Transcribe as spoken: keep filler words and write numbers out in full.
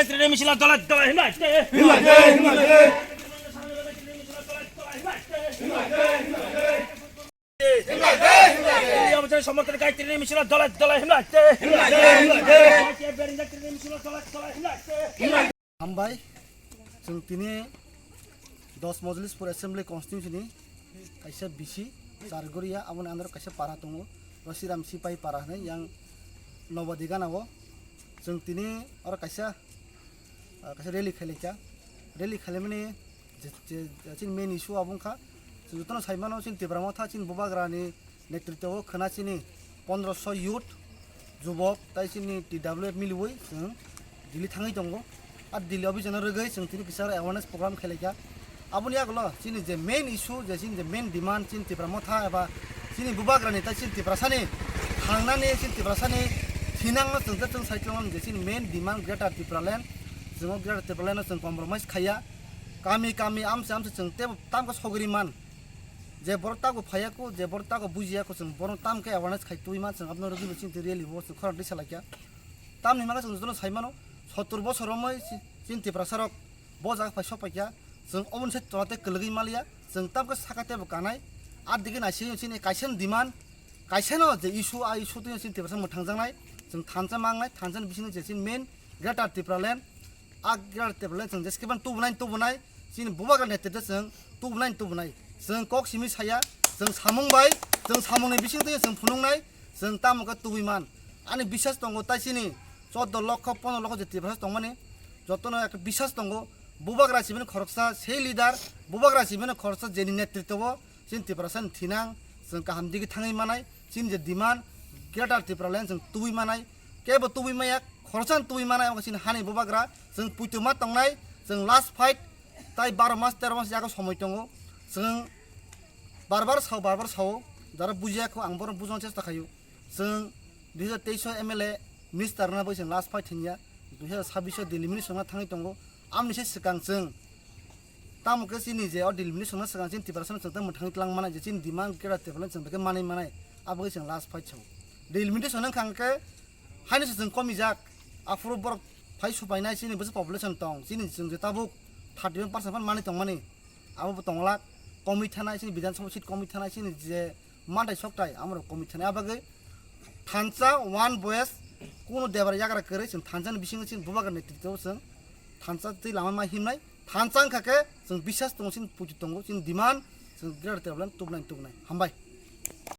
Trini misila dole dole himlai te. Trini misila dole dole himlai te. Hambai, chwng tini dos Mojlispur Assembly Constituency ni kaisa bisi Chargoria, aboni under kaisa para tongo, Rasiram Sipai para hinwi yang Nobodiganao. Chwng tini oro kaisa, ah, kaisa rally khailaikha. Rally khailaimani je, je, je chini main issue abo wngkha, chwng jotono saimano chini Tipra Motha chini Bubagrani netritwo khwna chini pondroso youth, jubok, tai chini T W F miliwi chwng Delhi thangwi tongo. Ar Delhi o bijano rwgwi chwng tini kisa awareness program khailaikha. Aboni yagulo chini je main issue, je chini je main demand, chini Tipra Motha eba chini Bubagrani tai chini Tiprasani thangnani, chini Tiprasani thinangno chwng tei chwng saitlangmani je chini main demand Greater Tipraland, chwng o Greater Tipraland no chwng compromise khaiya. Kami kami amse amse chwng tebo tamkhe sogri man. Je borok tago phaiya kho, je borok tago bujiya kho, chwng borok tamkhe awareness khai twi man, chwng abno rwgwi bo chini rally bo chwng khorang twi salaikha. Tamni hwnba khe chwng jotono sai mano, sottor bosor romwi chi-, chini Tiprasa rok bo jaga phai sok paikha, chwng oboni sai tola tei kwlwgwi maliya, chwng tamkhe saka tebo kanai, adigi naisingwi chini kaisa ni demand, kaisa no je issue, a issue twi chini Tiprasa mwthangjaknai, chwng thansa mangnai, thansa ni bisingni je chini main Greater Tipraland, a Greater Tipraland chwng jeskhe ban tubunai tubunai, chini Bubagra netritwo chwng tubunai tubunai. Chwng kok simi saya, chwng samung bai, chwng samungni bisingtwi chwng phunuknai, chwng tamo khe tubui man. Ani bisas tongo tai chini choddo lokho, pondro lokho je Tiprasa tongmani, jotono ekta bisas tongo. Bubagra sibini khoroksa sei leader, Bubagra sibini khoroksa jeni netritwo, chini Tiprasani thinang, chwng kaham digi thangwi manai, chini je demand, Greater Tipraland chwng tubui manai, kebo tubui maya, khoroksa tubui manai, omo chini hani Bubagra, chwng puituma tongnai, chwng last fight, tai baro mas, tero mas yago somoi tongo, chwng bar bar sao, bar bar sao, jara bujiya kho, ang bono bujna chesta khaio, chwng dui hajar teis o M L A minister na bai chwng last fight hinya, dui hajar sabbish o Delhi minister na thangwi tongo, amni se swkang chwng Tamo khe chini je o delimitation no swkang chini Tiprasa no chwng tei mwthangwi tlang manai je chini demand Greater Tipraland chwng tei manai manai abo khe chwng last fight sao. Delimitation wngkha hwnkhe haino se chwng komijak aphuru borok phai supainai chini bwswk population tong chini chwng je tabuk thirty one percent phano manwi tongmani abo bo tongla komwi thanai chini Bidhan Sabha seat komwi thanai chini je mantai soktai amorok komwi thanai abagwi thansa one voice kuno debra yagra kwrwi chwng thansa ni bisingo chini bubagra netritwo chwng thansa twi lama ma himnai. Thansa wngkha khe chwng bisas tongo, chini puitu tongo, chini demand chwng Greater Tipraland tubunai tubunai. Hambai.